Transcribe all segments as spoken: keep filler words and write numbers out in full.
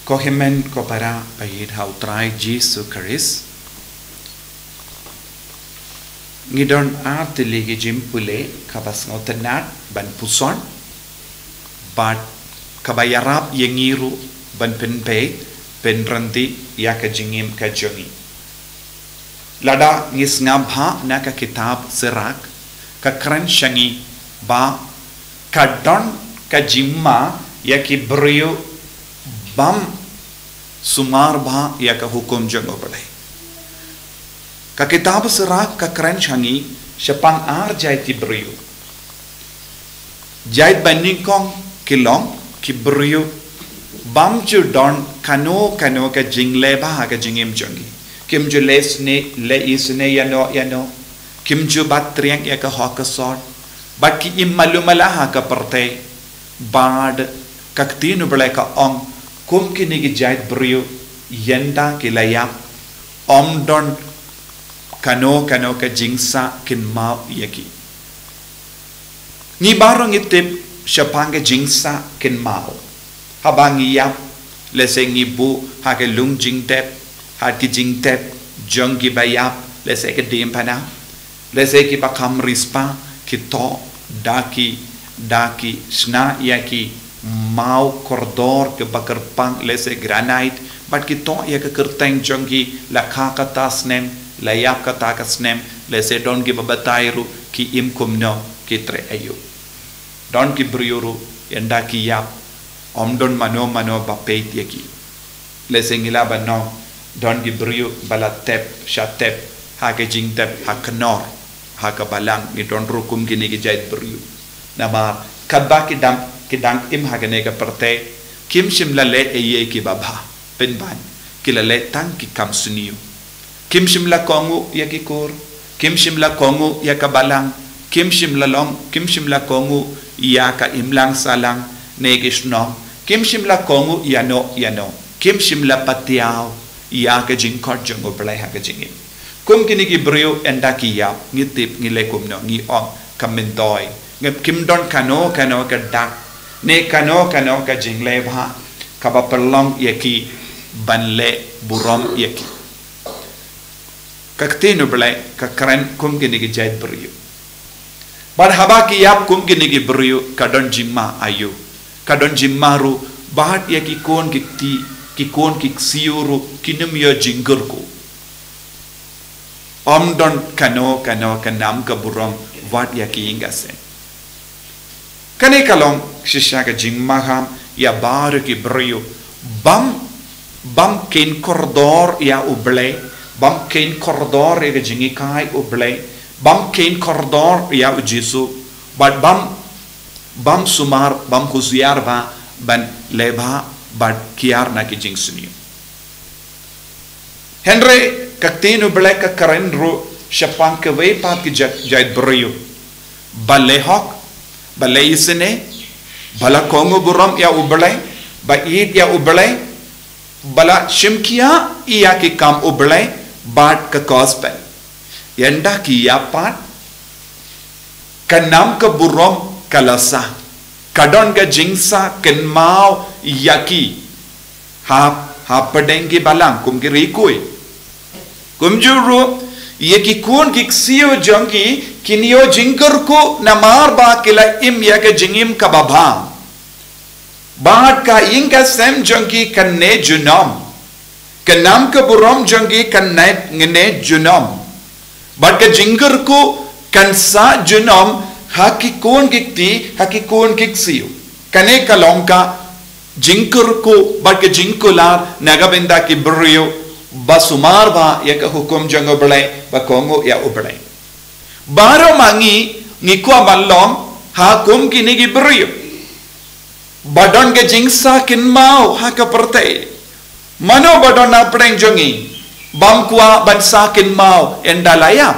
Ko hynmen ko para ba ïeit ha U Trai Jisu Khrist. Ngi don ar tylli ki jingpule kaba sngewtynnad ban puson bad kaba ïarap ïa ngi ruh ban pynbeit pynrynti ïa ka jingim ka jong ngi. Lada ngi sngap bha na ka kitab Sirak, ka kren sha ngi ba ka don ka jingma ïa ki briew bym sumar bha ïa ka hukum jong U Blei. Ka kitab Sirak ka kren sha ngi shaphang ar jait ki briew. Jait ba nyngkong ki long ki briew bym ju don kano kano ka jingleh bha ha ka jingim jong ki. Kim ju leh sne, leh isne ïano ïano. Kim ju bat triang ïa ka hok ka sor. Bad ki im malu mala ha ka pyrthei. Bad ka ktien U Blei ka ong, kum kine ki jait briew, ynda ki la ïap, ym don kano kano ka jingsah kynmaw ïa ki. Ngi baroh ngi tip shaphang ka jingsah kynmaw. Haba ngi ïap, lehse ngi buh ha ka lung jingtep, ha ki jingtep jong ki ba ïap, lehse ka diengphna, lehse ki ba kham riewspah, ki toh da ki, da ki shna ïa ki maw kordor kiba kyrpang, lehse granite, bad ki toh ïa ka kyrteng jong ki, la kha kata snem, la ïap kata ka snem, lehse don kiba batai ruh, ki im kumno, ki treh aïu. Don ki briew ruh, ynda ki ïap, ym don mano mano ba peit ïa ki. Lehse ngi lah ban ong, don ki briew ba la tep, sha tep, ha ka jingtep, ha kynnoh, ha ka balang, ngi don ruh kum kine ki jait briew. Namar, katba ki dang, ki dang im ha kane ka pyrthei, kim shym la leh ei ei kiba bha, pynban, ki la leh tang ki kam sniew. Kim shym la kohnguh ïa ki kur, kim shym la kohnguh ïa ka balang, kim shym la long, kim shym la kohnguh ïa ka imlang sahlang, ne ki shnong, kim shym la kohnguh ïano ïano, kim shym la patiaw ïa ka jingkhot jong U Blei ha ka jingim. Kum kine ki briew ynda ki ïap, ngi tip ngi leh kumno, ngi ong ka myntoi. Ngi, kim don kano kano ka dak, ne kano kano ka jingleh bha, kaba pynlong ïa ki ban leh burom ïa ki. Ka ktien U Blei ka kren kum kine ki jait briew. Bad haba ki ïap kum kine ki briew ka don jingma aïu. Ka don jingma ruh bad ïa ki khun ki kti, ki khun ki ksiew ruh kin ym ïoh jingkyrkhu. Ym don kano kano ka nam ka burom wat ïa ki ïing ka sem. Kane ka long shisha ka jingmaham ïa baroh ki briew bym, bym kheiñ kordor ïa U Blei, bym kheiñ kordor ïa ka jinghikai U Blei, bym kheiñ kordor ïa U Jisu, bad bym, bym sumar, bym husiar bha ban leh bha bad kiar na ki jingsniew. Hynrei ka ktien U Blei ka kren ruh shaphang kiwei pat ki jait, jait briew. Ba leh hok, ba leh isynei, ba la kohnguh burom ïa U Blei, ba ïeit ïa U Blei, ba la shim khia ïa ki kam U Blei, bad ka gospel. Ynda ki ïap pat, ka nam ka burom ka la sah. Ka don ka jingsah kynmaw ïa ki. Ha, hapdeng ki balang kum ki riewkhuid. Kumjuh ruh, ïa ki khun ki ksiew jong ki, kin ïoh jingkyrkhu namar ba ki la im ïa ka jingim kaba bha. Bad ka ïing ka sem jong ki kan neh junom. Ka nam ka burom jong ki kan neh, neh junom. Bad ka jingkyrkhu kan sah junom ha ki khun ki kti, ha ki khun ki ksiew. Kane ka long ka jingkyrkhu bad ka jingkular na ka bynta ki briew ba sumar bha ïa ka hukum jong U Blei, ba kohnguh ïa U Blei. Baroh ma ngi, ngi kwah ban long ha kum kine ki briew. Ba don ka jingsah kynmaw ha ka pyrthei. Mano ba don hapdeng jong ngi bym kwah ban sah kynmaw ynda la ïap?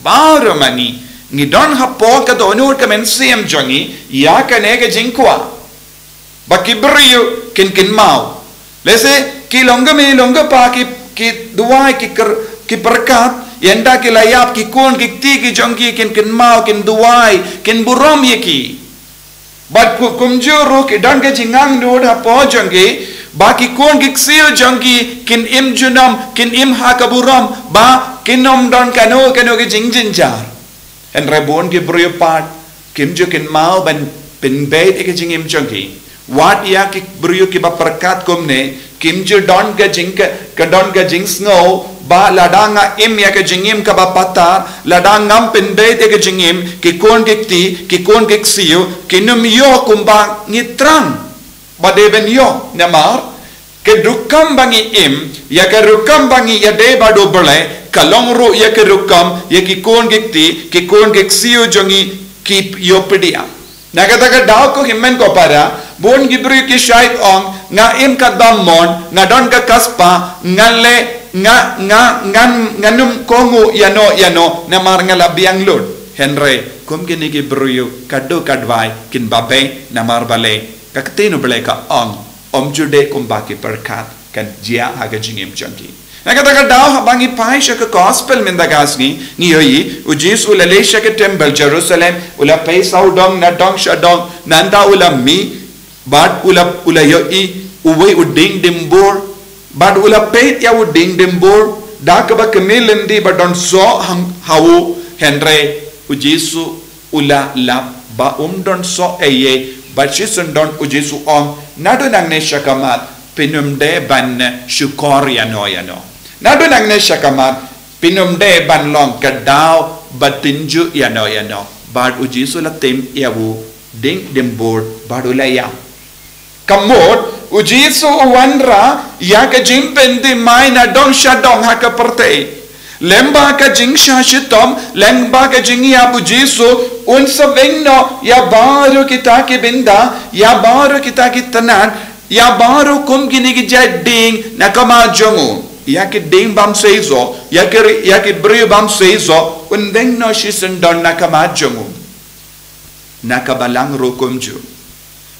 Baroh ma ngi, ngi don hapoh ka dohnud ka mynsiem jong ngi ïa kane ka jingkwah. Ba ki briew kin kynmaw. Lehse ki long ka mei long ka pa ki, ki duwai ki kyr, ki pyrkhat ynda ki la ïap ki khun ki kti ki jong ki kin kynmaw, kin duwai, kin burom ïa ki. Bad ku, kumjuh ruh ki don ka jingangnud hapoh jong ki, Ba ki khun ki ksiew jong ki kin im junom, kin im ha ka burom, ba kin ym don kano kano ka jingjynjar. Hynrei bun ki briew pat kim ju kynmaw ban pynbeit ïa ka jingim jong ki. Wat ïa ki briew kiba pyrkhat kumne, kim ju don ka jing ka, ka don ka jingsngew ba lada nga im ïa ka jingim kaba patar, lada ngam pynbeit ïa ka jingim, ki khun ki kti, ki khun ki ksiew kin ym ïoh kumba ngi thrang ba dei ban ïoh. Namar ka rukom ba ngi im, ïa ka rukom ba ngi ïadei bad U Blei, ka long ruh ïa ka rukom ïa ki khun ki kti, ki khun ki ksiew jong ngi ki ïoh pdiang. Na kata ka daw, ko hynmen ko para, bun ki briew ki shait ong, nga im katba mon, nga don ka ka spah, nga leh, nga, nga, ngan, ngan ym kohnguh ïano ïano namar nga la biang lut. Hynrei kum kine ki briew ka duh ka dwai kin babe, namar balei ka ktien U Blei ka ong, ym ju dei kumba ki pyrkhat kan jia ha ka jingim jong ki. Na kata ka daw, haba ngi phai sha ka gospel mynta ka sngi, ngi ïohi U Jisu u la leit sha ka temple Jerusalem, u la peit sawdong nadong shadong, nangta u la mih, bad u la, u la ïohi uwei u dieng dimbur, bad u la peit ïa u dieng dimbur da kaba kmie lynti ba don soh hang ha u. Hynrei U Jisu u la lap ba um don soh ei ei, bad shisyndon U Jisu u ong, naduh nangne sha khmat phin ym dei ban shukor ïano ïano. Naduh nangne sha khmat phin ym dei ban long ka daw ba tynjuh ïano ïano. Bad U Jisu u la tim ïa u dieng dimbur bad u la ïap. Ka mut U Jisu u wanrah ïa ka jingpynthymmai nadong shadong ha ka pyrthei. Lyngba ka jingshah shitom, lyngba ka jingïap, U Jisu un sa weng noh ïa baroh kita ki bynta, ïa baroh kita ki tnat, ïa baroh kum kine ki jait dieng na ka khmat jong u. Ïa ki dieng bym seisoh, ïa ki, ïa ki briew bym seisoh, un weng noh shisyndon na ka khmat jong u. Na ka balang ruh kumjuh.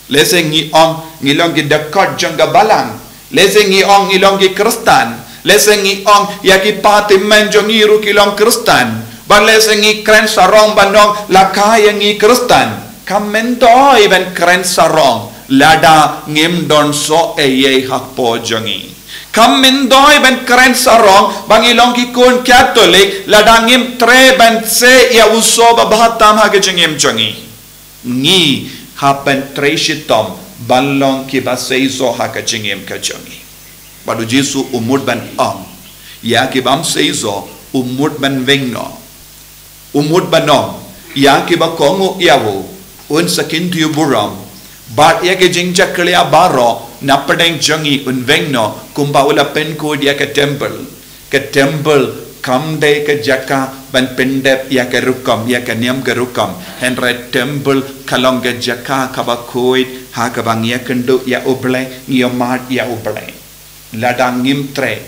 Lehse ngi ong ngi long ki dkhot jong ka balang. Lehse ngi ong ngi long ki Khristan. Lehse ngi ong ïa ki patymmen jong ngi ruh ki long Khristan. Bad lehse ngi kren sarong ban ong la ka ïa ngi Khristan. Kam myntoi ban kren sarong lada ngim don soh ei ei ha ka por jong ngi. Kam myntoi ban kren sarong ba ngi long ki khun Katholik lada ngim treh ban seh ïa u soh ba bha tam ha ka jingim jong ngi. Ngi hap ban trei shitom ban long kiba seisoh ha ka jingim ka jong ngi. Bad U Jisu u mut ban ong ïa ki bym seisoh, u mut ban weng noh. U mut ban ong ïa kiba kohnguh ïa u, un sa kyntiew burom. Bad ïa ki jingjakhlia baroh na pdeng jong ngi, un weng noh, kumba u la pynkhuid ïa ka temple. Ka temple kam dei ka jaka ban pyndep ïa ka rukom, ïa ka niam ka rukom. Hynrei temple ka long ka jaka kaba khuid ha kaba ngi ïakynduh ïa U Blei, ngi ïohmad ïa U Blei. Lada ngim treh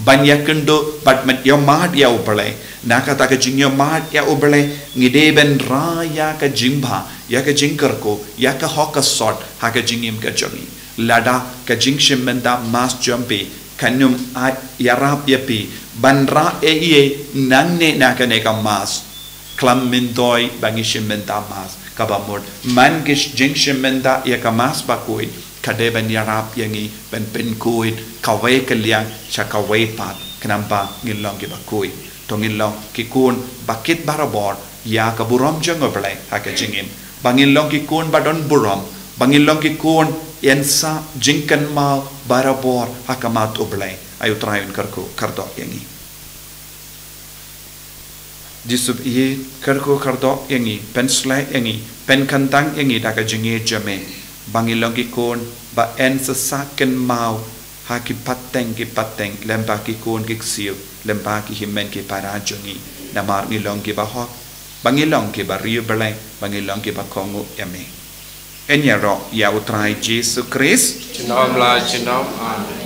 ban ïakynduh bad ban ïohmad ïa U Blei, na kata ka jingïohmad ïa U Blei, ngi dei ban rah ïa ka jingbha, ïa ka jingkyrkhu, ïa ka hok ka sot ha ka jingim ka jong ngi. Lada ka jingshim bynta mass jong phi kan ym ai ïarap ïa phi ban rah ei ei nangne na kane ka mass, khlem myntoi ba ngi shim bynta mass. Kaba mut man ka jingshim bynta ïa ka mass bakhuid ka dei ban ïarap ïa ngi ban pynkhuid kawei ka liang sha kawei pat, khnang ba ngin long kiba khuid. To ngin long ki khun ba kit barabor ïa ka burom jong U Blei ha ka jingim. Ba ngin long ki khun ba don burom. Ba ngin long ki khun ïa sah jingkynmaw barabor ha khmat U Blei. Ai U Trai un kyrkhu kyrdoh ïa ngi. Jisu, ïa kyrkhu kyrdoh ïa ngi, pynshlei ïa ngi, pynkyntang ïa ngi da ka jingïeit jong me. Ba ngin long ki khun ba yn sa sah kynmaw ha ki pateng ki pateng, lyngba ki khun ki ksiew, lyngba ki hynmen ki para jong ngi. Namar ngin long kiba hok, ba ngin long kiba riewblei, ba ngin long kiba kohnguh ïa me. Yn ïaroh ïa U Trai Jisu Khrist. Junom la junom. Amen.